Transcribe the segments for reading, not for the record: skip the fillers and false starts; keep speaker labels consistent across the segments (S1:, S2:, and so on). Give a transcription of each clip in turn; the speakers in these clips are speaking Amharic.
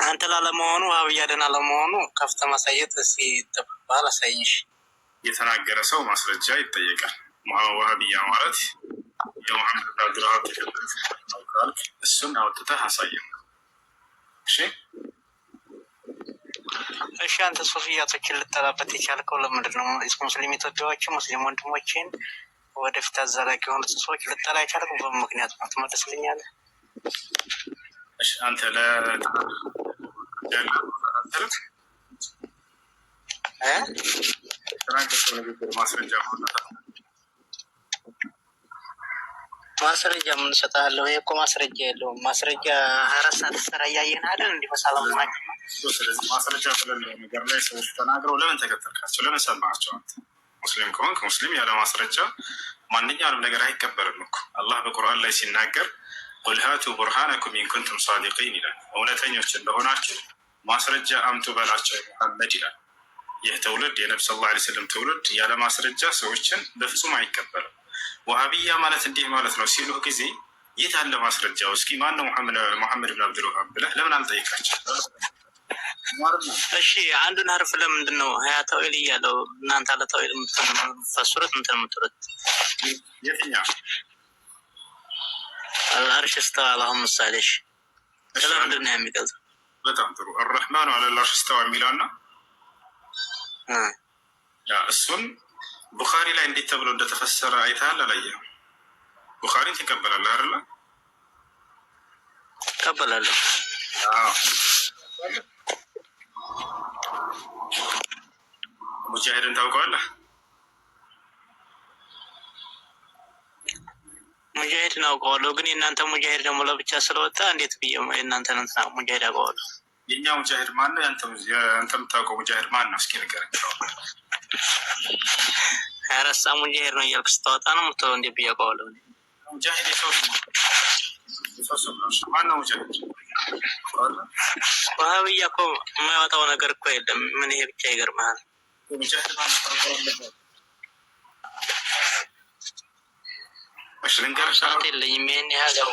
S1: አንተ ላለመሆኑ ዋሃብያ ደህና ለመሆኑ ከፍተህ ማሳየት እስኪ ይጠበቅብሃል። አሳይሽ።
S2: የተናገረ ሰው ማስረጃ ይጠየቃል። ዋሃብያ ማለት የሙሐመድ ብን አብዱልዋሃብ ተከታዮች ነው ካልክ እሱን አውጥተህ አሳየው። እሺ።
S1: እሺ፣ አንተ ሶፊያቶችን ልጠላበት የቻልከው ለምንድን ነው? ሙስሊም ኢትዮጵያዎችን፣ ሙስሊም ወንድሞችን፣ ወደፊት አዛላቂ የሆኑትን ሰዎች ልጠላ የቻልከው በምን ምክንያት ነው? ትመልስልኛለህ?
S2: እሺ፣ አንተ
S1: እ
S2: ለተናገርከው ንግግር ማስረጃ ማውጣት
S1: ማስረጃ ምን እሰጥሃለሁ? ይሄ እኮ ማስረጃ የለውም። ማስረጃ 24 ሰዓት ስራ እያየን አይደል? እንዲህ በሰላም ናቸው።
S2: ስለዚህ ማስረጃ በሌለው ነገር ላይ ሰዎች ተናግረው ለምን ተከተልካቸው? ለምን ሰማቸው? አንተ ሙስሊም ከሆንክ ሙስሊም ያለ ማስረጃ ማንኛውንም ነገር አይቀበልም እኮ። አላህ በቁርአን ላይ ሲናገር قل هاتوا برهانكم إن كنتم صادقين ይላል። እውነተኞች እንደሆናችሁ ማስረጃ አምጡ በላቸው ሙሐመድ ይላል። ይህ ትውልድ የነብ ስ ላ ስለም ትውልድ ያለ ማስረጃ ሰዎችን በፍጹም አይቀበልም። ወሃቢያ ማለት እንዲህ ማለት ነው ሲሉህ ጊዜ የት አለ ማስረጃው? እስኪ ማነው ሙሐመድ ብን አብዱልውሃብ ብለህ ለምን አልጠይቃቸው?
S1: እሺ፣ አንዱን ሀርፍ ለምንድን ነው ሀያ ተዊል እያለው እናንተ አለ ተዊል የምትፈስሩት እንትን የምትሉት?
S2: የትኛው?
S1: العرش استوى አሁን ምሳሌ እሺ፣ ስለምንድን ነው የሚገልጸው?
S2: በጣም ጥሩ። الرحمن على العرش استوى የሚለውና እሱን ቡኻሪ ላይ እንዴት ተብሎ እንደተፈሰረ አይተሃል? አላየህም? ቡኻሪን ትቀበላለህ አይደለ?
S1: እቀበላለሁ።
S2: ሙጃሂድን ታውቀዋለህ?
S1: ሙጃሂድን አውቀዋለሁ፣ ግን የእናንተ ሙጃሂድ ደግሞ ለብቻ ስለወጣ እንዴት ብዬ የእናንተን እንትና ሙጃሂድ አውቀዋለሁ?
S2: የእኛ ሙጃሂድ ማን ነው? አንተ የምታውቀው ሙጃሂድ ማን ነው? እስኪ ንገረኝ።
S1: 24 ሰዓት ሙጃሂድ ነው እያልክ ስታወጣ ነው የምትለው። እንዴት ብዬ አውቀዋለሁ?
S2: ሙጃሂድ የሰው ስም ነው። ማን ነው ሙጃሂድ?
S1: ወሃብያ እኮ የማያወጣው ነገር እኮ የለም። ምን ይሄ ብቻ ይገርመሃል።
S2: ሙጃሂድ ማን ነው? ታውቀዋለህ? እሺ ልንገርህ።
S1: ሰዓት የለኝም ይሄን ያህል ያው።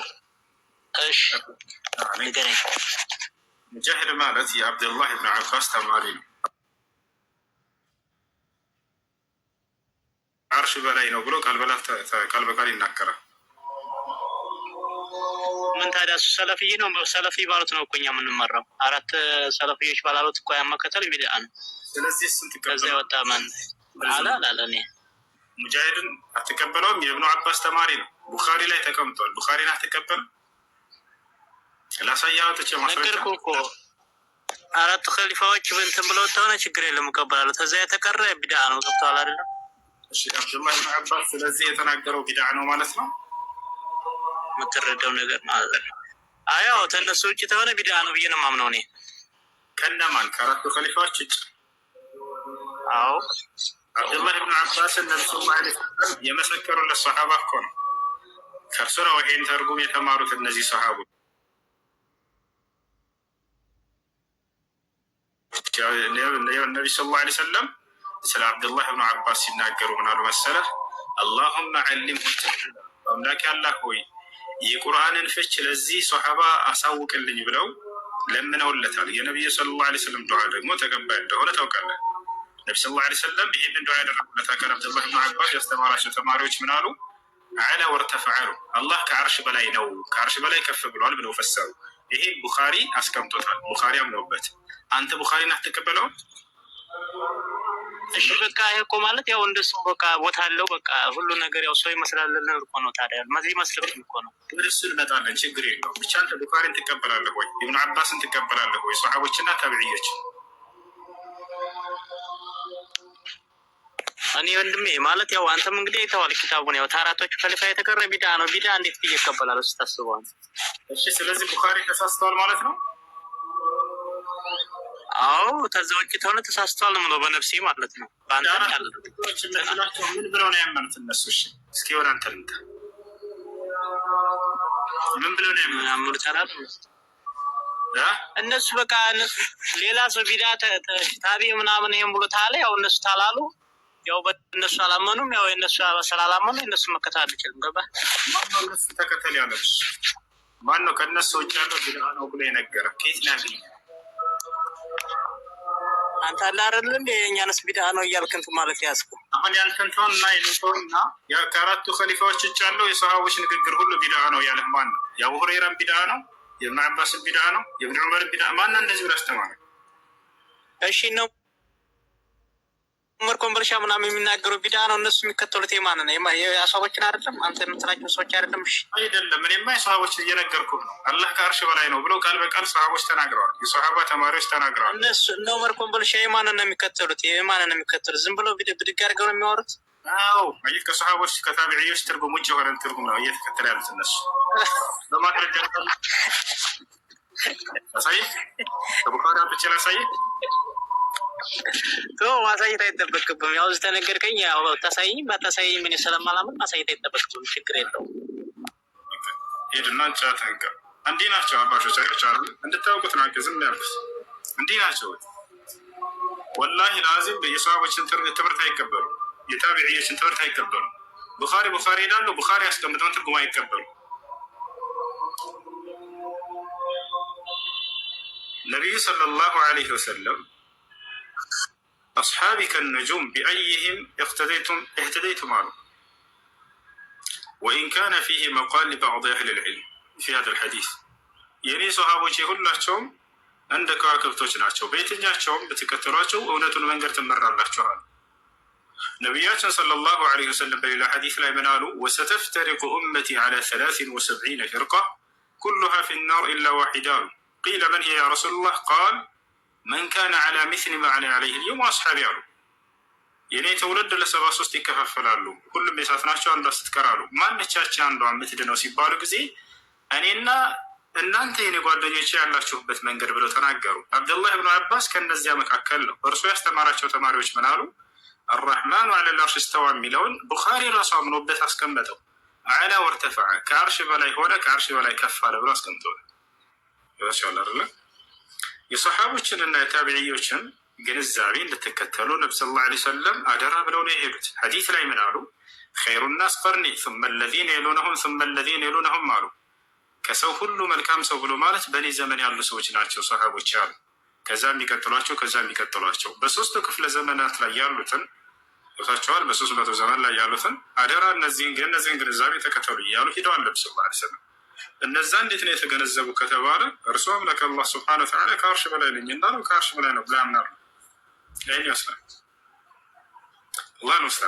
S1: እሺ ንገረኝ።
S2: ሙጃሂድ ማለት የአብዱላህ ብን ዓባስ ተማሪ ነው። አርሽ በላይ ነው ብሎ ቃል በቃል ይናገራል።
S1: ምን ታዲያ እሱ ሰለፍይ ነው። ሰለፊ ባሉት ነው እኮ እኛ የምንመራው። አራት ሰለፍዮች ባላሉት እኮ ያመከተል ቢድዓ ነው።
S2: ስለዚህ እሱን
S1: ከዛ
S2: ትቀበለው
S1: የወጣ ማን አለ አላለ እኔ
S2: ሙጃሂድን አትቀበለውም? የእብኑ አባስ ተማሪ ነው። ቡኻሪ ላይ ተቀምጧል። ቡኻሪን አትቀበልም? ላሳያ አውጥቼ ማስረጃ።
S1: ነገርኩህ እኮ፣ አራቱ ከሊፋዎች እንትን ብለው ተሆነ ችግር የለም እቀበላለሁ። ከዛ የተቀረ ቢድዓ ነው። ገብቶሃል አይደለም?
S2: እሺ፣ አብዱላህ ብን አባስ ስለዚህ የተናገረው ቢድዓ ነው ማለት ነው።
S1: የምትረዳው ነገር ማለት ነው። አያው ተነሱ ውጭ ተሆነ ቢድዓ ነው ብዬ ነው የማምነው እኔ።
S2: ከነማን? ከአራቱ ከሊፋዎች ውጭ?
S1: አዎ።
S2: አብዱላህ ብን አባስን ነቢ ስ ላ ሰለም የመሰከሩለት ሰሓባ እኮ ነው። ከእርሱ ነው ይሄን ተርጉም የተማሩት እነዚህ ሰሓቦች። ነቢ ስ ላ ሰለም ስለ አብዱላህ ብኑ አባስ ሲናገሩ ምን አሉ መሰለህ? اللهم علمه التأويل፣ አምላኬ አላህ ሆይ የቁርአንን ፍች ለዚህ ሰሓባ አሳውቅልኝ ብለው ለምነውለታል። የነቢዩ صلى الله عليه وسلم ዱዓ ደግሞ ተቀባይ እንደሆነ ታውቃለህ። ነቢ صلى الله عليه وسلم ይህንን ዱዓ ያደረጉለት አካል አብዱላህ ብኑ አባስ ያስተማራቸው ተማሪዎች ምን አሉ? علا وارتفع አሉ። አላህ ከዓርሽ በላይ ነው፣ ከዓርሽ በላይ ከፍ ብሏል ብለው ፈሰሩ። ይሄ ቡኻሪ አስቀምጦታል። ቡኻሪ አምነውበት። አንተ ቡኻሪን አትቀበለውም?
S1: እሺ በቃ ይሄ እኮ ማለት ያው እንደሱ በቃ ቦታ አለው፣ በቃ ሁሉ ነገር ያው ሰው ይመስላል እኮ ነው። ታዲያ መዚህ መስልም እኮ ነው።
S2: ወደ እሱ እንመጣለን፣ ችግር የለውም። ብቻ አንተ ቡኻሪን ትቀበላለህ ወይ? ኢብኑ አባስን ትቀበላለህ ወይ? ሰሓቦችና ታቢዕዮች።
S1: እኔ ወንድሜ ማለት ያው አንተም እንግዲህ አይተዋል ኪታቡን። ያው ታራቶቹ ከሊፋ የተቀረ ቢድዓ ነው። ቢድዓ እንዴት ብዬ እቀበላለሁ ስታስበዋል?
S2: እሺ፣ ስለዚህ ቡኻሪ ተሳስተዋል ማለት ነው።
S1: አዎ፣ ከዛ ውጭ ተሆነ ተሳስተዋል ነው የምለው በነፍሴ ማለት ነው። በአንተም
S2: አራት
S1: ያለ
S2: ሰዎች የምትላቸው ምን ብለው ነው ያመኑት እነሱ? እሺ፣ እስኪ ወደ አንተ ልምጣ። ምን ብለው ነው ያመኑት?
S1: ያምኑት አላሉ
S2: እ?
S1: እነሱ በቃ እነሱ ሌላ ሰው ቢድዓ ታቢ ምናምን ይሄን ብሎ ታለ ያው እነሱ ታላሉ ያው በእነሱ አላመኑም። ያው የእነሱ ስላላመኑ የእነሱ መከተል አንችልም። ገባህ?
S2: ማነው እነሱ ተከተል ያለች? ማነው ከእነሱ ውጭ ያለው ቢድዓ ነው ብሎ የነገረ? ከየት ነው ያገኘው?
S1: አንተ አለ አይደል እንደ የእኛንስ ቢድዓ ነው እያልክ እንትን ማለት ያዝኩ።
S2: አሁን ያንተን ተውና የኔን ተውና፣ ከአራቱ ከሊፋዎች ውጭ ያለው የሰሃቦች ንግግር ሁሉ ቢድዓ ነው ያለህ ማን ነው? የአቡ ሁረይራን ቢድዓ ነው፣ የእብን አባስን ቢድዓ ነው፣ የእብን ዑመርን ቢድዓ ማን እንደዚህ ብሎ አስተማረ?
S1: እሺ ነው ዑመር ኮምቦልቻ ምናምን የሚናገሩ ቢድዓ ነው። እነሱ የሚከተሉት የማንን ነው? የሰሃቦችን አይደለም? አንተ የምትላቸው ሰዎች አይደለም? እሺ
S2: አይደለም። እኔማ የሰሃቦች እየነገርኩህ ነው። አላህ ከአርሽ በላይ ነው ብለው ቃል በቃል ሰሃቦች ተናግረዋል። የሰሃባ ተማሪዎች ተናግረዋል።
S1: እነሱ እነ ዑመር ኮምቦልቻ የማንን ነው የሚከተሉት? የማንን ነው የሚከተሉት? ዝም ብለው ብድግ አድርገው ነው የሚያወሩት።
S2: አዎ አየህ፣ ከሰሃቦች ከታቢዕዮች ትርጉም ውጭ የሆነን ትርጉም ነው እየተከተለ ያሉት እነሱ። በማስረጃ ላሳይህ፣ ከቡኻሪ አምጥቼ ላሳይህ።
S1: ማሳየት አይጠበቅብም። ያው እዚህ ተነገርከኝ፣ ያው ታሳይኝ ባታሳይኝ ምን ስለማላምን ማሳየት አይጠበቅብም። ችግር የለውም።
S2: ሄድና እንጫት ህጋ እንዲህ ናቸው አባሾች አይቻሉ እንድታውቁት ናቸው። ዝም ያልኩት እንዲህ ናቸው። ወላሂ ለአዚም የሰሃቦችን ትምህርት አይቀበሉ፣ የታቢዕዮችን ትምህርት አይቀበሉ። ቡኻሪ ቡኻሪ ይላሉ። ቡኻሪ ያስቀምጠውን ትርጉም አይቀበሉ። ነቢዩ صلى الله عليه وسلم أصحابي كالنجوم بأيهم اقتديتم اهتديتم አሉ። وإن كان فيه مقال لبعض أهل العلم في هذا الحديث። የእኔ ሰሃቦች ሁላቸውም እንደ ከዋክብቶች ናቸው፣ በየትኛቸውም ብትከተሏቸው እውነቱን መንገድ ትመራላችኋል። ነቢያችን صلى الله عليه وسلم በሌላ ሐዲስ ላይ ምን አሉ? وستفترق أمتي على 73 فرقة كلها في النار إلا واحدة አሉ። قيل من هي يا رسول الله؟ قال من كان على مثل ما أنا عليه اليوم وأصحابي አሉ። የእኔ ትውልድ ለ73 ይከፋፈላሉ፣ ሁሉም የእሳት ናቸው፣ አንዷ ስትቀር አሉ። ማነቻችን አንዷ የምትድነው ሲባሉ ጊዜ እኔና እናንተ የኔ ጓደኞቼ ያላችሁበት መንገድ ብለው ተናገሩ። አብደላህ ብኑ አባስ ከእነዚያ መካከል ነው። እርሱ ያስተማራቸው ተማሪዎች ምን አሉ? الرحمن على العرش استوى የሚለውን ቡኻሪ ራሱ አምኖበት አስቀመጠው። علا وارتفع ከአርሽ በላይ ሆነ፣ ከአርሽ በላይ ከፍ አለ ብሎ አስቀምጠዋል። ይወስያል አይደለ? የሰሓቦችን እና የታቢዕዮችን ግንዛቤ እንድትከተሉ ነብ صلى الله عليه وسلم አደራ ብለው ነው የሄዱት። ሐዲስ ላይ ምን አሉ? خير الناس قرني ثم الذين يلونهم ثم الذين يلونهم አሉ። ከሰው ሁሉ መልካም ሰው ብሎ ማለት በእኔ ዘመን ያሉ ሰዎች ናቸው ሰሓቦች አሉ። ከዛ የሚቀጥሏቸው ከዛ የሚቀጥሏቸው በሶስቱ ክፍለ ዘመናት ላይ ያሉትን ቦታቸዋል። በ300 ዘመን ላይ ያሉትን አደራ እነዚህን ግንዛቤ ተከተሉ እያሉ ሂደዋል ነብ صلى الله عليه وسلم። እነዛ እንዴት ነው የተገነዘቡ ከተባለ እርሱ አምላክ አላህ سبحانه وتعالى ከአርሽ በላይ ነኝ እንዳለው ከአርሽ በላይ ነው ብላ ያምናሉ። ይህን ይመስላል። አላህ ነው ስራ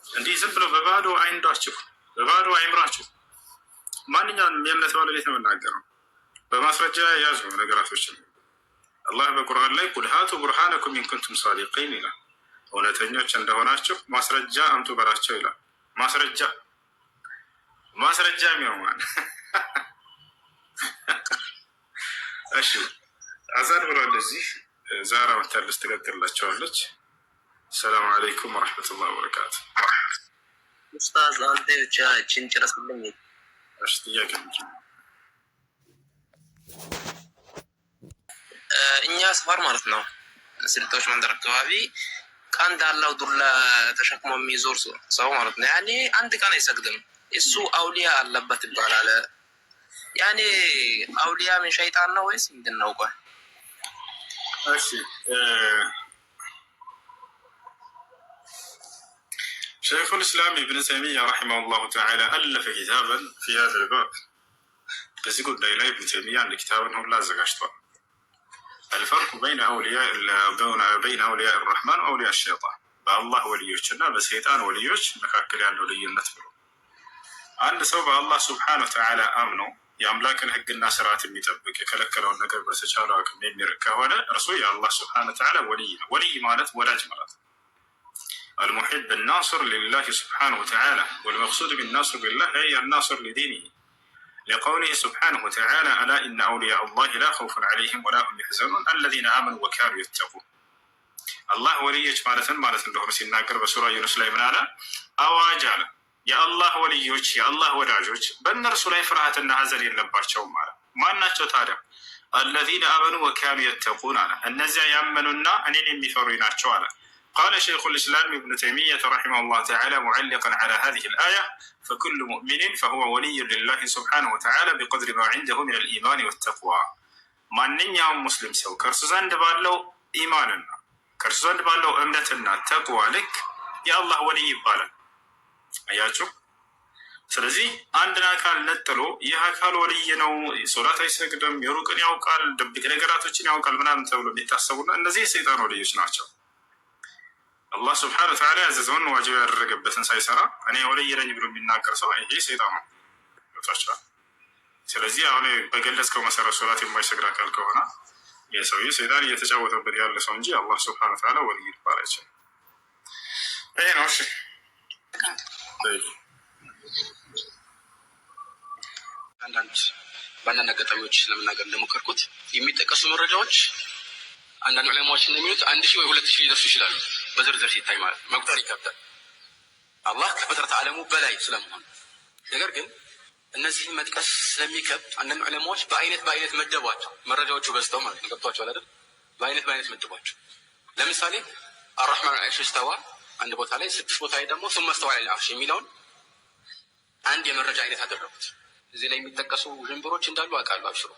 S2: እንዲህ ዝም ብሎ በባዶ አይንዷችሁ፣ በባዶ አይምራችሁ። ማንኛውንም የእምነት ባለቤት ነው የምናገረው። በማስረጃ ያዙ ነገራቶችን። አላህ በቁርአን ላይ قل هاتوا برهانكم إن كنتم صادقين ይላል። እውነተኞች እንደሆናችሁ ማስረጃ አምጡ በላቸው ይላል። ማስረጃ ማስረጃ የሚሆን እሺ፣ አዛን ብሎ እንደዚህ ዛራ መታለች፣ ትቀጥልላቸዋለች። ሰላም አለይኩም ወረሕመቱላህ ወበረካቱ።
S3: ኡስታዝ አንተ ብቻ እችን ጨረስልኝ።
S2: እሺ፣ ጥያቄ ምንድን ነው?
S3: እኛ ሰፈር ማለት ነው ስልጦች መንደር አካባቢ ቀንድ አለው ዱላ ተሸክሞ የሚዞር ሰው ማለት ነው። ያኔ አንድ ቀን አይሰግድም። እሱ አውሊያ አለበት ይባላል። ያኔ አውሊያ ምን ሸይጣን ነው ወይስ ምንድን ነው? ቆይ
S2: እሺ፣ شيخ الإسلام ኢብን ተይሚያ رحمه الله تعالى ألف كتابا في هذا الباب። በዚህ ጉዳይ ላይ ኢብን ተይሚያ አንድ ኪታብን ሁላ አዘጋጅቷል። الفرق بين أولياء الرحمن وأولياء الشيطان፣ በአላህ ወልዮች እና በሰይጣን ወልዮች መካከል ያለው ልዩነት ብሎ። አንድ ሰው በአላህ سبحانه وتعالى አምኖ የአምላክን ሕግና ስርዓት የሚጠብቅ፣ የከለከለውን ነገር በተቻለው አቅም የሚርቅ ከሆነ እርሱ የአላህ سبحانه وتعالى ወልይ ነው። ወልይ ማለት ወዳጅ ማለት ነው። المحب الناصر لله سبحانه وتعالى، والمقصود بالناصر بالله أي الناصر لدينه، لقوله سبحانه وتعالى ألا إن أولياء الله لا خوف عليهم ولا هم يحزنون الذين آمنوا وكانوا يتقون። አላህ ወልዮች ማለትን ማለት እንደሆነ ሲናገር በሱራ ዩኑስ ላይ ምን አለ? አዋጅ አለ። የአላህ ወልዮች የአላህ ወዳጆች በእነርሱ ላይ ፍርሃትና ሀዘን የለባቸውም አለ። ማን ናቸው ታዲያ? الذين آمنوا وكانوا يتقون አለ። እነዚያ ያመኑና እኔን የሚፈሩ ናቸው አለ። قال شيخ الإسلام ابن تيمية رحمه الله تعالى معلقا على هذه الآية فكل مؤمن فهو ولي لله سبحانه وتعالى بقدر ما عنده من الإيمان والتقوى። ማንኛውም ሙስሊም ሰው ከእርሱ ዘንድ ባለው ኢማንና ከእርሱ ዘንድ ባለው እምነትና ተቅዋ ልክ የአላህ ወልይ ይባላል። አያችሁ። ስለዚህ አንድን አካል ነጥሎ ይህ አካል ወልይ ነው፣ ሶላት አይሰግድም፣ የሩቅን ያውቃል፣ ድብቅ ነገራቶችን ያውቃል ምናምን ተብሎ የሚታሰቡና እነዚህ የሰይጣን ወልዮች ናቸው። አላህ ስብሐነ ወተዓላ ያዘዘውን ዋጅብ ያደረገበትን ሳይሰራ እኔ ወልይ ነኝ ብሎ የሚናገር ሰው ይሄ ሰይጣን ነው። ገብቷችኋል? ስለዚህ አሁን በገለጽከው መሰረት ሶላት የማይሰግድ አካል ከሆነ የሰውዬ ሰይጣን እየተጫወተበት ያለ ሰው እንጂ አላህ ስብሐነ ወተዓላ ወልይ ሊባል አይችልም። ይሄ ነው። እሺ
S4: አንዳንድ በአንዳንድ አጋጣሚዎች ለመናገር እንደሞከርኩት የሚጠቀሱ መረጃዎች አንዳንድ ዑለማዎች እንደሚሉት 1000 ወይ 2000 ሊደርሱ ይችላሉ። በዝርዝር ሲታይ ማለት ነው፣ መቁጠር ይከብዳል። አላህ ከፍጥረት ዓለሙ በላይ ስለመሆኑ ነገር ግን እነዚህን መጥቀስ ስለሚከብድ አንዳንድ ዑለማዎች በአይነት በአይነት መደቧቸው። መረጃዎቹ በዝተው ማለት ነው። ገብቷቸዋል አይደል? በአይነት በአይነት መደቧቸው። ለምሳሌ الرحمن على العرش استوى አንድ ቦታ ላይ፣ ስድስት ቦታ ላይ ደግሞ ثم استوى على العرش የሚለውን አንድ የመረጃ አይነት አደረጉት። እዚህ ላይ የሚጠቀሱ ውዥንብሮች እንዳሉ አውቃለሁ። አብሽሮ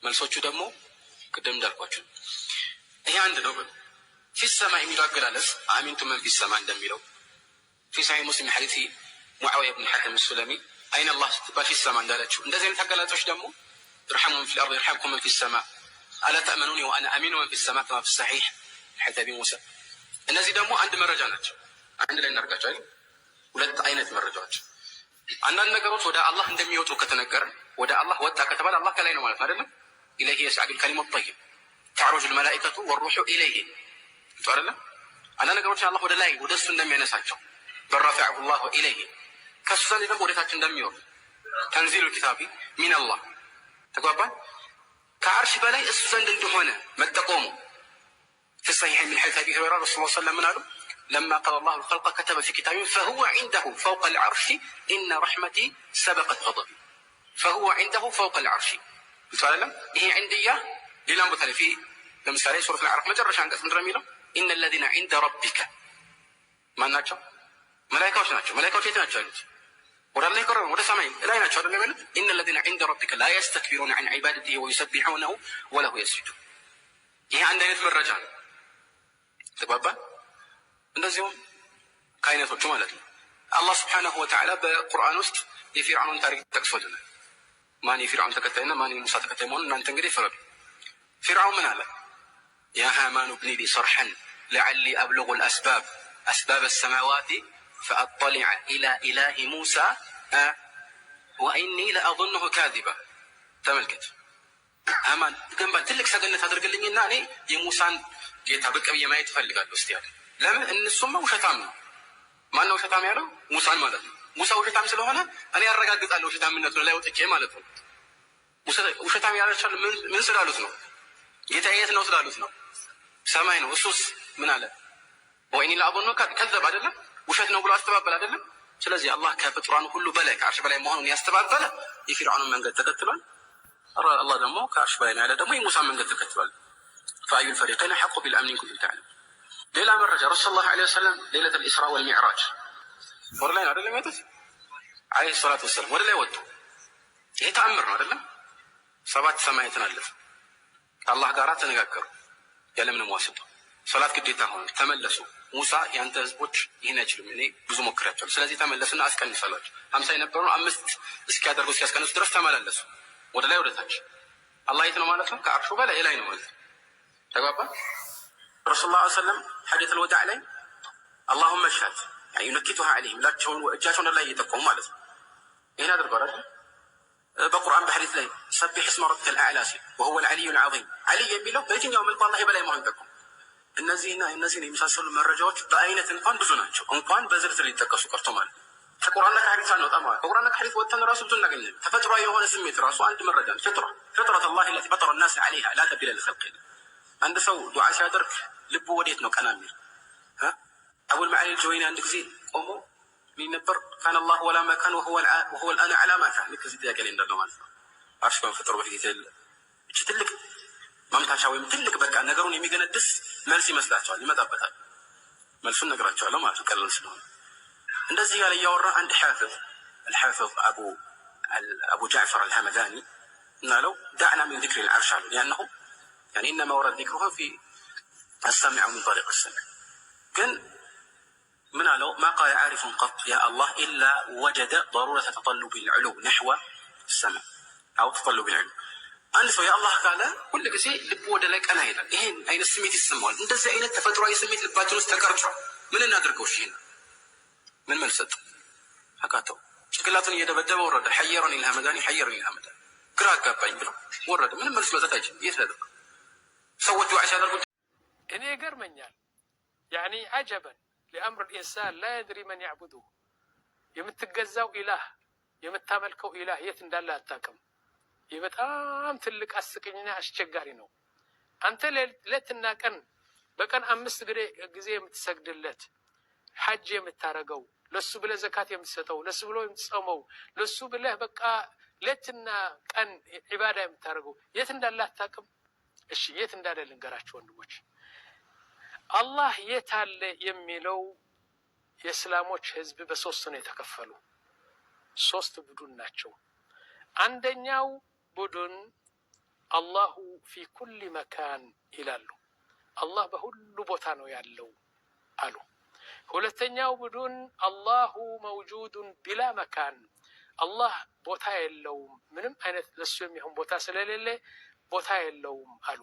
S4: መልሶቹ ደግሞ ቅድም እንዳልኳቸው ይሄ አንድ ነው። በሉ في السماء የሚለው አገላለጽ أأمنتم من في السماء እንደሚለው في صحيح مسلم حديث ሙዓዊያ ብን ሐከም ሱለሚ أين الله ስትባል في السماء እንዳለችው እንደዚህ አይነት አገላለጾች ደግሞ ارحموا من في الأرض يرحمكم من في السماء ألا تأمنوني وأنا أمين من في السماء كما في الصحيح حديث أبي موسى። እነዚህ ደግሞ አንድ መረጃ ናቸው። አንድ ላይ እናደርጋቸው አይደል? ሁለት አይነት መረጃዎች። አንዳንድ ነገሮች ወደ አላህ እንደሚወጡ ከተነገረ፣ ወደ አላህ ወጣ ከተባለ አላህ ከላይ ነው ማለት ነው አይደለም? إليه يصعد الكلم الطيب تعرج الملائكة والروح إليه አይደለም? አንዳንድ ነገሮችን አላህ ወደ ላይ ወደ እሱ እንደሚያነሳቸው بل رفعه الله إليه፣ ከእሱ ዘንድ ደግሞ ወደታች እንደሚወርድ تنزيل الكتاب من الله ተግባባን። ከአርሽ በላይ እሱ ዘንድ እንደሆነ መጠቆሙ في الصحيح من حديث أبي هريرة ረሱል ሰለም ምን አሉ? لما قضى الله الخلق كتب في كتاب فهو عنده فوق العرش إن رحمتي سبقت غضبي فهو عنده فوق العرش አይደለም? ይሄ عندية ሌላም ቦታ ላይ ለምሳሌ ሱረት አልአዕራፍ መጨረሻ አንቀጽ ምንድን ነው የሚለው? إن الذين عند ربك ማን ናቸው? መላኢካዎች ናቸው። መላኢካዎች የት ናቸው ያሉት? ወደ አላህ የቀረቡ ወደ ሰማይ ላይ ናቸው አይደለም ያሉት? إن الذين عند ربك لا يستكبرون عن عبادته ويسبحونه وله يسجدون። ይሄ አንድ አይነት መረጃ ነው። ተግባባን። እንደዚሁም ከአይነቶቹ ማለት ነው አላህ ስብሓነሁ ወተዓላ በቁርአን ውስጥ የፊርዓኑን ታሪክ ጠቅሶልናል። ማን የፊርዓውን ተከታይና ማን የሙሳ ተከታይ መሆኑን እናንተ እንግዲህ ፍረዱ። ፊርዓውን ምን አለ? يا هامان ابن لي صرحا لعلي أبلغ الأسباب أسباب السماوات فأطلع إلى إله موسى وإني لأظنه كاذبا። ተመልከት፣ ሃማን ገንባ ትልቅ ሰገነት አድርግልኝና እኔ የሙሳን ጌታ ብቅ ብዬ ማየት እፈልጋለሁ እስቲ ያለ። ለምን? እነሱማ ውሸታም ነው። ማነው ውሸታም ያለው? ሙሳን ማለት ነው። ሙሳ ውሸታም ስለሆነ እኔ ያረጋግጣለሁ ውሸታምነቱን ላይ ወጥቼ ማለት ነው። ውሸታም ያለቻል ምን ስላሉት ነው? ጌታ የት ነው ስላሉት ነው። ሰማይ ነው። እሱስ ምን አለ? وإني لأظنه كذب አይደለም? ውሸት ነው ብሎ አስተባበል አይደለም? ስለዚህ አላህ ከፍጡራን ሁሉ በላይ ከአርሽ በላይ መሆኑን ያስተባበለ የፊርዓኑን መንገድ ተከትሏል። አላህ ደግሞ ከአርሽ በላይ ነው ያለ ደግሞ የሙሳን መንገድ ተከትሏል። فأي الفريقين أحق بالأمن إن كنتم تعلمون። ሌላ መረጃ ረሱል صلى الله عليه وسلم ليلة الإسراء والمعراج ወደ ላይ ነው አይደለም የወጡት? عليه الصلاة والسلام ወደ ላይ ወጡ። ይሄ ተአምር ነው አይደለም? ሰባት ሰማያትን አለፈ። ከአላህ ጋር ተነጋገሩ ያለምንም ዋስጣ። ሶላት ግዴታ ሆነ። ተመለሱ። ሙሳ የአንተ ህዝቦች ይህን አይችሉም፣ እኔ ብዙ ሞክሬያቸዋለሁ። ስለዚህ ተመለሱና አስቀንስ አሏቸው። 50 የነበሩ 5 እስኪያደርጉ እስኪያስቀንሱ ድረስ ተመላለሱ፣ ወደ ላይ ወደ ታች። አላህ የት ነው ማለት ነው? ከአርሹ በላይ ላይ ነው ማለት ነው። ተግባባ። ረሱል ላ ሰለም حجة الوداع ላይ اللهم اشهد ينكتها عليهم ላቸውን እጃቸውን ላይ እየጠቆሙ ማለት ነው። ይህን አድርገዋል አይደል? በቁርአን በሐዲስ ላይ سبح اسم ربك الأعلى ሲል وهو العلي العظيم ዓሊይ የሚለው በየትኛው መልኩ አላህ የበላይ መሆን ጠቁም። እነዚህና እነዚህን የመሳሰሉ መረጃዎች በአይነት እንኳን ብዙ ናቸው፣ እንኳን በዝርዝር ሊጠቀሱ ቀርቶ ማለት ነው። ከቁርአንና ከሐዲስ አንወጣ ማለት ከቁርአንና ከሐዲስ ወጥተን ራሱ ብዙ እናገኛለን። ተፈጥሯዊ የሆነ ስሜት ራሱ አንድ መረጃ ነው። فطرة فطرة الله التي فطر الناس عليها لا تبديل لخلق الله። አንድ ሰው ዱዓ ሲያደርግ ልቡ ወዴት ነው ቀና የሚል? አቡል መዓሊ ጆይኒ አንድ ጊዜ ቆሞ ምን ነበር? كان الله ولا مكان وهو الآن على ما كان። ልክ እዚህ ጥያቄ ላይ እንዳለው ማለት ነው። አርሽ ከመፈጠሩ በፊት የሌለ እቺ ትልቅ ማምታቻ ወይም ትልቅ በቃ ነገሩን የሚገነድስ መልስ ይመስላቸዋል፣ ይመጣበታል። መልሱን ነግራቸዋለሁ ማለት ነው፣ ቀላል ስለሆነ። እንደዚህ ያለ እያወራ አንድ ሓፍዝ አልሓፍዝ አቡ ጃዕፈር አልሐመዳኒ እናለው دعنا من ذكر العرش አሉ لأنه إنما ورد ذكره في السامع من طريق السمع ግን ምን አለው? ما قال عارف قط يا الله إلا وجد ضرورة تطلب العلو نحو السماء أو تطلب العلو። አንድ ሰው يا الله ካለ ሁል ጊዜ ልቡ ወደ ላይ ቀና ይላል። ይሄን አይነት ስሜት ይሰማዋል። እንደዚህ አይነት ተፈጥሯዊ ስሜት ልባችን ውስጥ ተቀርጿል። ምን እናድርገው? ይሄን ምን መልስ ሰጠ? አቃተው። ጭንቅላቱን እየደበደበ ወረደ። حيرني الهمداني حيرني الهمداني፣ ግራ አጋባኝ ብሎ ወረደ። ምንም መልስ መስጠት አይችልም። የት ላድርግ? ሰዎች ዱዓ ሲያደርጉ
S5: እኔ ይገርመኛል። يعني عجبا لأمر الإنسان لا يدري من يعبده። የምትገዛው ኢላህ፣ የምታመልከው ኢላህ የት እንዳለ አታውቅም። ይህ በጣም ትልቅ አስቂኝና አስቸጋሪ ነው። አንተ ሌትና ቀን በቀን አምስት ጊዜ የምትሰግድለት፣ ሐጅ የምታረገው፣ ለሱ ብለህ ዘካት የምትሰጠው፣ ለሱ ብሎ የምትጾመው፣ ለሱ ብለህ በቃ ሌትና ቀን ዒባዳ የምታደርገው የት እንዳለ አታውቅም። እሺ፣ የት እንዳለ ልንገራችሁ ወንድሞች። አላህ የት አለ የሚለው የእስላሞች ህዝብ በሶስት ነው የተከፈሉ። ሶስት ቡድን ናቸው። አንደኛው ቡድን الله في كل مكان ይላሉ። አላህ በሁሉ ቦታ ነው ያለው አሉ። ሁለተኛው ቡድን الله موجود بلا مكان፣ አላህ ቦታ የለውም፣ ምንም አይነት ለሱ የሚሆን ቦታ ስለሌለ ቦታ የለውም አሉ።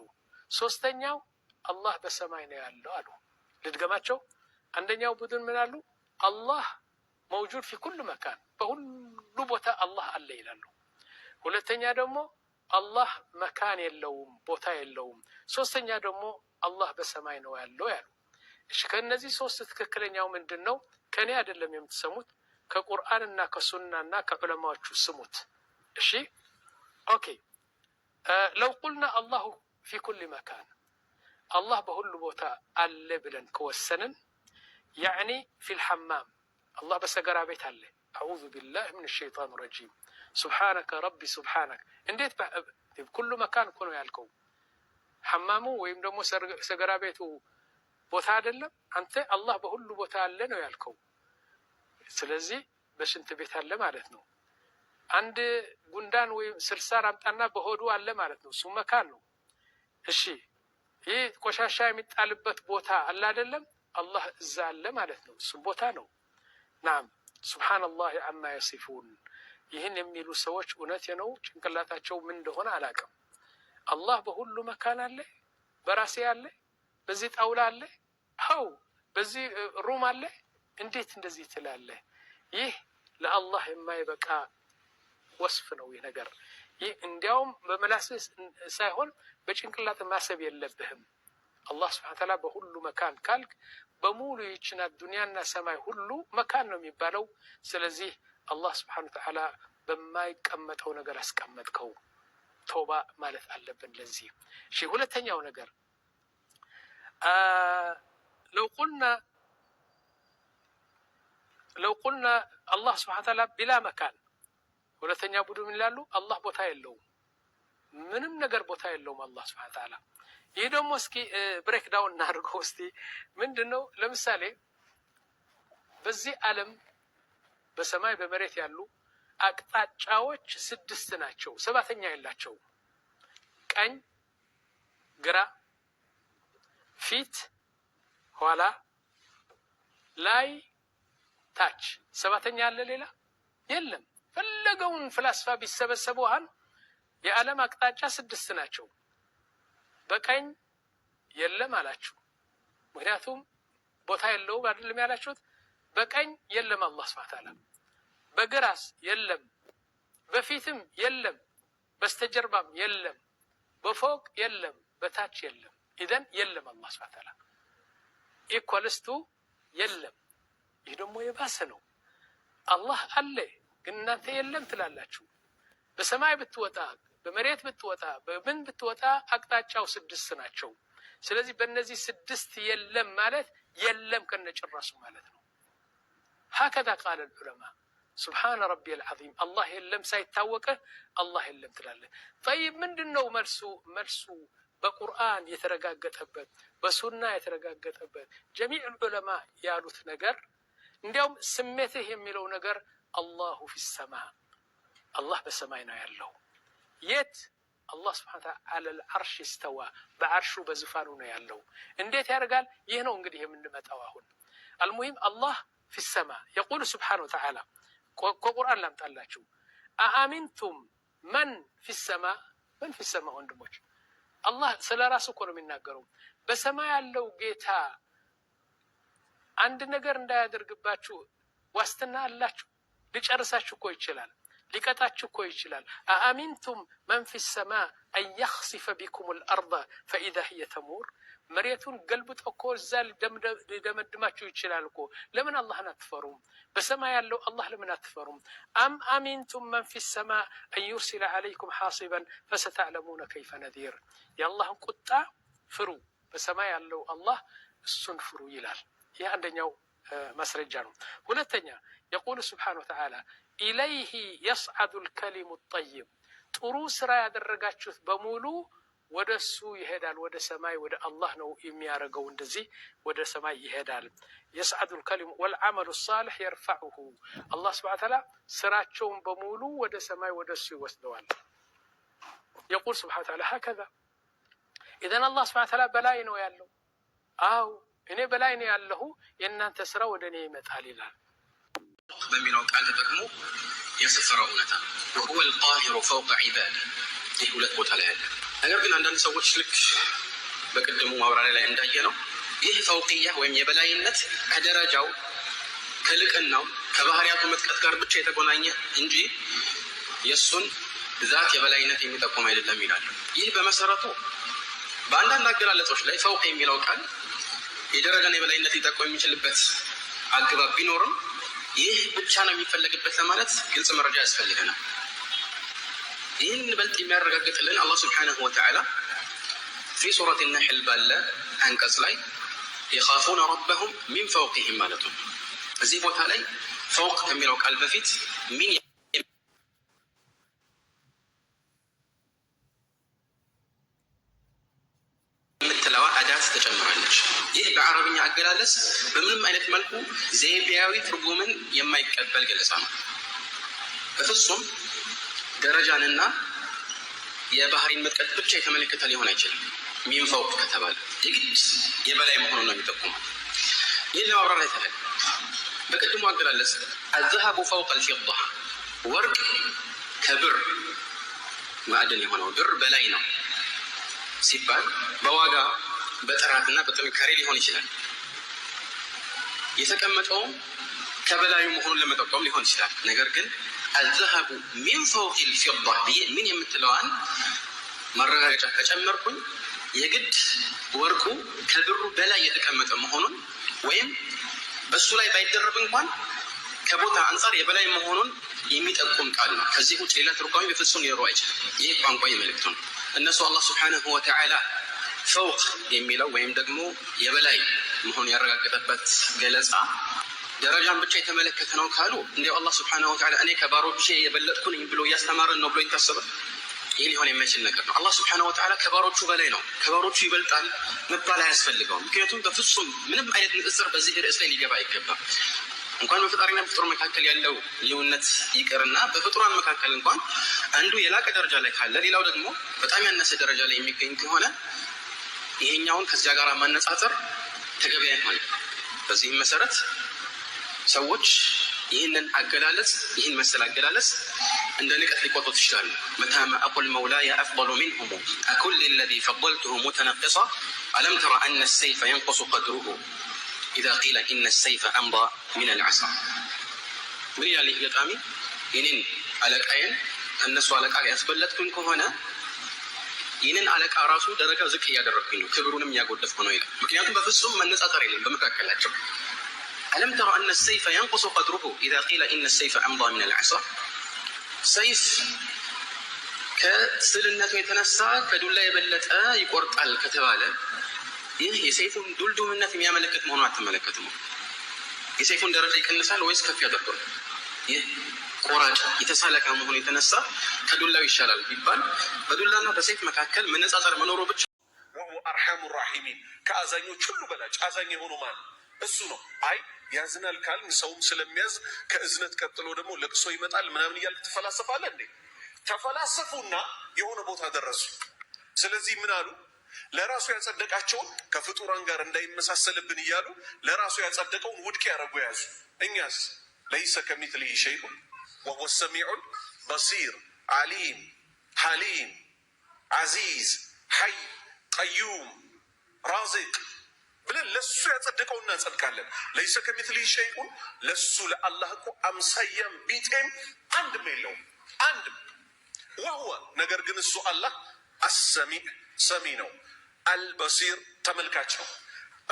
S5: ሶስተኛው አላህ በሰማይ ነው ያለው አሉ። ልድገማቸው። አንደኛው ቡድን ምን አሉ? አላህ موجود في كل مكان፣ በሁሉ ቦታ አላህ አለ ይላሉ። ሁለተኛ ደግሞ አላህ مكان የለውም፣ ቦታ የለውም። ሶስተኛ ደግሞ አላህ በሰማይ ነው ያለው ያሉ። እሺ፣ ከእነዚህ ሶስት ትክክለኛው ምንድን ነው? ከእኔ አይደለም የምትሰሙት፣ ከቁርአንና ከሱናና ከዑለማዎቹ ስሙት። እሺ፣ okay። لو قلنا الله في كل مكان፣ አላህ በሁሉ ቦታ አለ ብለን ከወሰንን يعني في الحمام፣ አላህ በሰገራ ቤት አለ። أعوذ بالله من الشيطان الرجيم، سبحانك ربي سبحانك። እንዴት كل مكان እኮ ነው ያልከው። ሐማሙ ወይም ደግሞ ሰገራ ቤቱ ቦታ አይደለም። አንተ አላህ በሁሉ ቦታ አለ ነው ያልከው። ስለዚህ በሽንት ቤት አለ ማለት ነው። አንድ ጉንዳን ወይም ስርሳር አምጣና በሆዱ አለ ማለት ነው። እሱ مكان ነው። እሺ፣ ይህ ቆሻሻ የሚጣልበት ቦታ አለ አይደለም? አላህ እዛ አለ ማለት ነው። እሱም ቦታ ነው። نعم، سبحان الله عما يصفون። ይህን የሚሉ ሰዎች እውነት ነው፣ ጭንቅላታቸው ምን እንደሆነ አላውቅም። አላህ በሁሉ مكان አለ፣ በራሴ አለ፣ በዚህ ጣውላ አለ፣ አው በዚህ room አለ። እንዴት እንደዚህ ትላለህ? ይህ ለአላህ የማይበቃ وصف ነው። ይህ ነገር ይህ እንዲያውም በመላስህ ሳይሆን በጭንቅላት ማሰብ የለብህም። አላህ سبحانه وتعالى በሁሉ مكان ካልክ በሙሉ ይችና ዱንያና ሰማይ ሁሉ مكان ነው የሚባለው። ስለዚህ አላህ سبحانه وتعالى በማይቀመጠው ነገር አስቀመጥከው። ቶባ ማለት አለብን ለዚህ። እሺ፣ ሁለተኛው ነገር لو قلنا الله سبحانه وتعالى بلا مكان፣ ሁለተኛ ቡድን ምን ይላሉ? አላህ ቦታ የለውም፣ ምንም ነገር ቦታ የለውም አላህ سبحانه وتعالى። ይህ ደግሞ እስኪ break down እናድርገው እስቲ። ምንድን ነው? ለምሳሌ በዚህ ዓለም በሰማይ በመሬት ያሉ አቅጣጫዎች ስድስት ናቸው፣ ሰባተኛ የላቸውም። ቀኝ፣ ግራ፣ ፊት፣ ኋላ፣ ላይ፣ ታች። ሰባተኛ አለ ሌላ? የለም። ፈለገውን ፍላስፋ ቢሰበሰቡ አሁን የዓለም አቅጣጫ ስድስት ናቸው። በቀኝ የለም አላችሁ። ምክንያቱም ቦታ የለውም አይደለም ያላችሁት። በቀኝ የለም አላህ سبحانه وتعالى። በግራስ የለም፣ በፊትም የለም፣ በስተጀርባም የለም፣ በፎቅ የለም፣ በታች የለም። إذن የለም አላህ سبحانه وتعالى equals to የለም። ይህ ደግሞ የባሰ ነው። አላህ አለ ግን እናንተ የለም ትላላችሁ። በሰማይ ብትወጣ፣ በመሬት ብትወጣ፣ በምን ብትወጣ አቅጣጫው ስድስት ናቸው። ስለዚህ በእነዚህ ስድስት የለም ማለት የለም ከነጭራሱ ማለት ነው። هكذا قال العلماء، سبحان ربي العظيم። አላህ የለም ሳይታወቅህ አላህ የለም ትላለህ። طيب፣ ምንድን ነው መልሱ? መልሱ በቁርአን የተረጋገጠበት፣ በሱና የተረጋገጠበት፣ جميع العلماء ያሉት ነገር፣ እንዲያውም ስሜትህ የሚለው ነገር الله في السماء፣ አላህ በሰማይ ነው ያለው። የት? አላህ سبحانه وتعالى على العرش استوى፣ በዓርሹ በዙፋኑ ነው ያለው። እንዴት ያደርጋል? ይህ ነው እንግዲህ የምንመጣው አሁን። المهم አላህ في السماء يقول سبحانه وتعالى ከቁርአን ላምጣላችሁ። أأمنتم من في السماء من في السماء። ወንድሞች አላህ ስለ ራሱ እኮ ነው የሚናገረው። በሰማይ ያለው ጌታ አንድ ነገር እንዳያደርግባችሁ ዋስትና አላችሁ? ሊጨርሳችሁ እኮ ይችላል። ሊቀጣችሁ እኮ ይችላል። أأمنتم من في السماء أن يخسف بكم الأرض فإذا هي تمور። መሬቱን ገልብጦ እኮ እዛ ሊደመድማችሁ ይችላል እኮ። ለምን አላህን አትፈሩም? በሰማይ ያለው አላህ ለምን አትፈሩም? أم أمنتم من في السماء أن يرسل عليكم حاصبا فستعلمون كيف نذير። የአላህን ቁጣ ፍሩ፣ በሰማይ ያለው አላህ እሱን ፍሩ ይላል። ይህ አንደኛው ማስረጃ ነው። ሁለተኛ يقول سبحانه وتعالى إليه يصعد الكلم الطيب፣ ጥሩ ስራ ያደረጋችሁት በሙሉ ወደ እሱ ይሄዳል። ወደ ሰማይ ወደ አላህ ነው የሚያደርገው። እንደዚህ ወደ ሰማይ ይሄዳል። يصعد الكلم والعمل الصالح يرفعه። አላህ سبحانه وتعالى ስራቸውን በሙሉ ወደ ሰማይ ወደ እሱ ይወስደዋል። يقول سبحانه وتعالى هكذا። إذن አላህ سبحانه وتعالى በላይ ነው ያለው። አው እኔ በላይ ነው ያለሁ፣ የእናንተ ስራ ወደ እኔ ይመጣል ይላል።
S4: በሚለው ቃል ተጠቅሞ ያሰፈረው እውነታ ነው። وهو القاهر فوق عباده ይህ ሁለት ቦታ ላይ ያለ ነገር ግን አንዳንድ ሰዎች ልክ በቅድሙ ማብራሪያ ላይ እንዳየ ነው ይህ فوقية ወይም የበላይነት ከደረጃው ከልቅናው ከባህሪያቱ ምጥቀት ጋር ብቻ የተቆናኘ እንጂ የእሱን ዛት የበላይነት የሚጠቁም አይደለም ይላሉ። ይህ በመሰረቱ በአንዳንድ አገላለጾች ላይ فوق የሚለው ቃል የደረጃን የበላይነት ሊጠቁም የሚችልበት አገባብ ቢኖርም ይህ ብቻ ነው የሚፈለግበት ለማለት ግልጽ መረጃ ያስፈልገናል። ይህን በልጥ የሚያረጋግጥልን አላህ سبحانه وتعالى في سورة النحل ባለ አንቀጽ ላይ يخافون ربهم من فوقهم ማለት ነው። እዚህ ቦታ ላይ فوق ከሚለው ቃል በፊት من የምትለዋ أداة ተጨምራለች። ይህ በአረብኛ አገላለጽ በምንም አይነት መልኩ ዘይቤያዊ ትርጉምን የማይቀበል ገለጻ ነው። በፍጹም ደረጃንና የባህሪን ምጥቀት ብቻ የተመለከተ ሊሆን አይችልም። من فوق ከተባለ የግድ የበላይ መሆኑን ነው የሚጠቁመው። ይህን ለማብራራት ያህል በቅድሙ አገላለጽ الذهب فوق الفضة ወርቅ ከብር ማዕድን የሆነው ብር በላይ ነው ሲባል በዋጋ በጥራትና በጥንካሬ ሊሆን ይችላል። የተቀመጠውም ከበላዩ መሆኑን ለመጠቆም ሊሆን ይችላል። ነገር ግን الذهب من فوق الفضة ብዬ من የምትለዋን ማረጋገጫ ከጨመርኩኝ የግድ ወርቁ ከብሩ በላይ የተቀመጠ መሆኑን ወይም በሱ ላይ ባይደረብ እንኳን ከቦታ አንጻር የበላይ መሆኑን የሚጠቁም ቃል ነው። ከዚህ ውጭ ሌላ ትርጓሜ በፍጹም ሊኖረው አይችልም። ይህ ቋንቋዊ መልእክቱ ነው። እነሱ አላህ سبحانه وتعالى فوق የሚለው ወይም ደግሞ የበላይ መሆኑን ያረጋገጠበት ገለጻ ደረጃን ብቻ የተመለከተ ነው ካሉ እንዲያው አላህ سبحانه وتعالى እኔ ከባሮቼ የበለጥኩ ነኝ ብሎ እያስተማረን ነው ብሎ ይታሰባል? ይህ ሊሆን የማይችል ነገር ነው። አላህ سبحانه وتعالى ከባሮቹ በላይ ነው፣ ከባሮቹ ይበልጣል መባል አያስፈልገውም። ምክንያቱም በፍጹም ምንም አይነት ንጽጽር በዚህ ርዕስ ላይ ሊገባ አይገባም። እንኳን በፈጣሪና በፍጡር መካከል ያለው ልዩነት ይቅርና በፍጡራን መካከል እንኳን አንዱ የላቀ ደረጃ ላይ ካለ ሌላው ደግሞ በጣም ያነሰ ደረጃ ላይ የሚገኝ ከሆነ ይሄኛውን ከዚያ ጋር ማነጻጸር ተገቢ አይሆንም። በዚህም መሰረት ሰዎች ይህንን አገላለጽ ይህን መሰል አገላለጽ እንደ ንቀት ሊቆጥሩት ይችላሉ። متى ما أقل مولاي أفضل منهم أكن للذي فضلته متنقصا ألم تر أن السيف ينقص قدره إذا قيل إن السيف أمضى من العصا። ምን ይላል ይህ ገጣሚ? ይህንን አለቃዬን ከእነሱ አለቃ ያስበለጥኩኝ ከሆነ ይህንን አለቃ ራሱ ደረጃ ዝቅ እያደረግኩኝ ነው፣ ክብሩንም እያጎደፍኩ ነው ይላል። ምክንያቱም በፍጹም መነጻጸር የለም በመካከላቸው። ألم تر أن السيف ينقص قدره إذا قيل إن السيف أمضى من العصا። ሰይፍ ከስልነቱ የተነሳ ከዱላ የበለጠ ይቆርጣል ከተባለ ይህ የሰይፉን ዱልዱምነት የሚያመለክት መሆኑን አትመለከትም? የሰይፉን ደረጃ ይቀንሳል ወይስ ከፍ ያደርገዋል? ይህ ቆራጭ የተሳለ ከመሆኑ የተነሳ ከዱላው ይሻላል ቢባል በዱላና በሰይፍ መካከል መነጻጸር መኖሩ ብቻ
S6: وهو أرحم الراحمين ከአዛኞች ሁሉ በላጭ አዛኝ የሆኑ ማን እሱ ነው። አይ ያዝናል ካልን ሰውም ስለሚያዝ ከእዝነት ቀጥሎ ደግሞ ለቅሶ ይመጣል ምናምን እያልክ ትፈላሰፋለህ እንዴ? ተፈላሰፉና የሆነ ቦታ ደረሱ። ስለዚህ ምን አሉ? ለራሱ ያጸደቃቸውን ከፍጡራን ጋር እንዳይመሳሰልብን እያሉ ለራሱ ያጸደቀውን ውድቅ ያደረጉ ያዙ። እኛስ ليس كمثله شيء وهو السميع البصير عليم حليم عزيز حي قيوم رازق ብለን ለሱ ያጸደቀውን እናጸድቃለን። ليس كمثله شيء ለሱ ለአላህ እኮ አምሳያም ቢጤም አንድም የለውም፣ አንድም። وهو ነገር ግን እሱ አላህ السميع ሰሚ ነው፣ البصير ተመልካች ነው።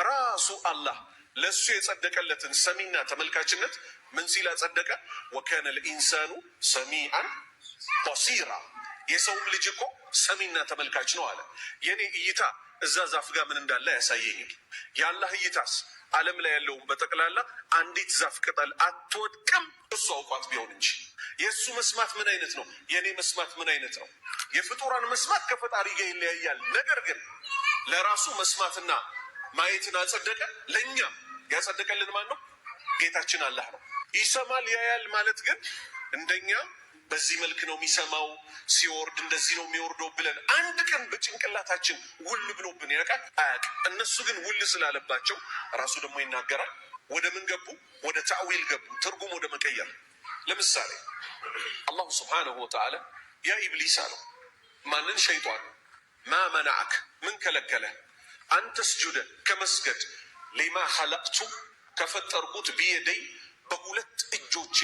S6: ራሱ አላህ ለእሱ የጸደቀለትን ሰሚና ተመልካችነት ምን ሲል አጸደቀ? وكان الإنسان سميعا بصيرا፣ የሰውም ልጅ እኮ ሰሚና ተመልካች ነው አለ። የኔ እይታ እዛ ዛፍ ጋር ምን እንዳለ አያሳየኝም። የአላህ እይታስ ዓለም ላይ ያለውን በጠቅላላ አንዲት ዛፍ ቅጠል አትወድቅም እሱ አውቋት ቢሆን እንጂ። የእሱ መስማት ምን አይነት ነው? የእኔ መስማት ምን አይነት ነው? የፍጡራን መስማት ከፈጣሪ ጋር ይለያያል። ነገር ግን ለራሱ መስማትና ማየትን አጸደቀ። ለእኛም ያጸደቀልን ማን ነው? ጌታችን አላህ ነው። ይሰማል ያያል ማለት ግን እንደኛ በዚህ መልክ ነው የሚሰማው፣ ሲወርድ እንደዚህ ነው የሚወርደው ብለን አንድ ቀን በጭንቅላታችን ውል ብሎብን ያውቃል? አያውቅም። እነሱ ግን ውል ስላለባቸው ራሱ ደግሞ ይናገራል። ወደ ምን ገቡ? ወደ تأويل ገቡ፣ ትርጉም ወደ መቀየር። ለምሳሌ الله سبحانه وتعالى يا إبليس አለው። ማንን? ሸይጧን። ما منعك ምን ከለከለ? أن تسجد ከመስገድ لما خلقت ከፈጠርኩት بيدي በሁለት እጆቼ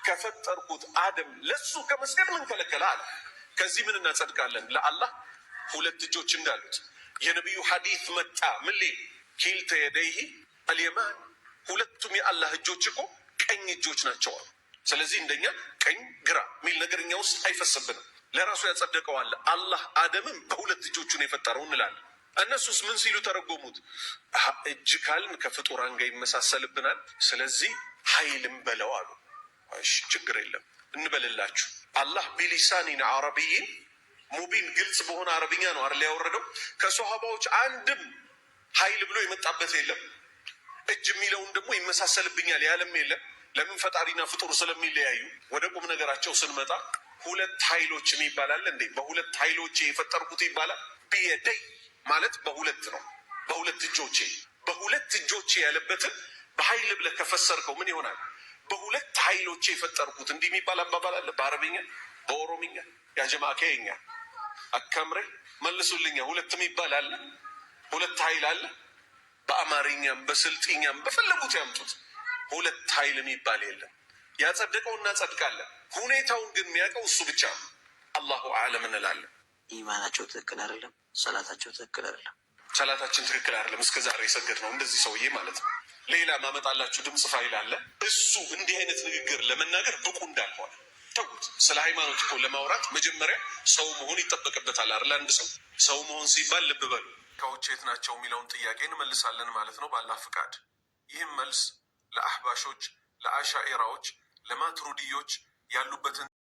S6: ከፈጠርኩት አደም ለሱ ከመስገድ ምን ከለከለ አለ። ከዚህ ምን እናጸድቃለን? ለአላህ ሁለት እጆች እንዳሉት የነቢዩ ሐዲት መጣ። ምን ሊል كلتا يديه اليمان፣ ሁለቱም የአላህ እጆች እኮ ቀኝ እጆች ናቸው አሉ። ስለዚህ እንደኛ ቀኝ ግራ የሚል ነገር እኛ ውስጥ አይፈስብንም። ለራሱ ያጸደቀዋል። አላህ አደምን በሁለት እጆቹ ነው የፈጠረው እንላለን። እነሱስ ምን ሲሉ ተረጎሙት? እጅ ካልን ከፍጡራን ጋር ይመሳሰልብናል፣ ስለዚህ ኃይልም በለው አሉ። እሺ ችግር የለም እንበልላችሁ። አላህ بلسان عربي مبين ግልጽ በሆነ አረብኛ ነው አይደል ያወረደው። ከሶሃባዎች አንድም ኃይል ብሎ የመጣበት የለም። እጅ የሚለውን ደግሞ ይመሳሰልብኛል ያለም የለም። ለምን? ፈጣሪና ፍጡር ስለሚለያዩ። ወደ ቁም ነገራቸው ስንመጣ ሁለት ኃይሎች ይባላል እንዴ? በሁለት ኃይሎቼ የፈጠርኩት ይባላል። بيدي ማለት በሁለት ነው፣ በሁለት እጆቼ። በሁለት እጆቼ ያለበትን በኃይል ብለህ ከፈሰርከው ምን ይሆናል? በሁለት ኃይሎቼ የፈጠርኩት እንዲህ የሚባል አባባል አለ በአረብኛ በኦሮምኛ። يا جماعة ከኛ አከምሬ መልሱልኛ። ሁለት የሚባል አለ፣ ሁለት ኃይል አለ። በአማርኛም በስልጥኛም በፈለጉት ያምጡት። ሁለት ኃይል የሚባል የለም። ያጸደቀው እናጸድቃለን። ሁኔታውን ግን የሚያውቀው እሱ ብቻ ነው። الله أعلم እንላለን።
S1: ኢማናቸው ትክክል አይደለም። ሰላታቸው ትክክል አይደለም።
S6: ሰላታችን ትክክል አይደለም። እስከ ዛሬ የሰገድ ነው እንደዚህ ሰውዬ ማለት ነው። ሌላ ማመጣላችሁ ድምፅ ፋይል አለ። እሱ እንዲህ አይነት ንግግር ለመናገር ብቁ እንዳልሆነ ተውት። ስለ ሃይማኖት እኮ ለማውራት መጀመሪያ ሰው መሆን ይጠበቅበታል አይደል? አንድ ሰው ሰው መሆን ሲባል ልብ በሉ ከውጭ የት ናቸው የሚለውን ጥያቄ እንመልሳለን ማለት ነው በአላህ ፍቃድ። ይህም መልስ ለአህባሾች፣ ለአሻኤራዎች፣ ለማትሩዲዮች ያሉበትን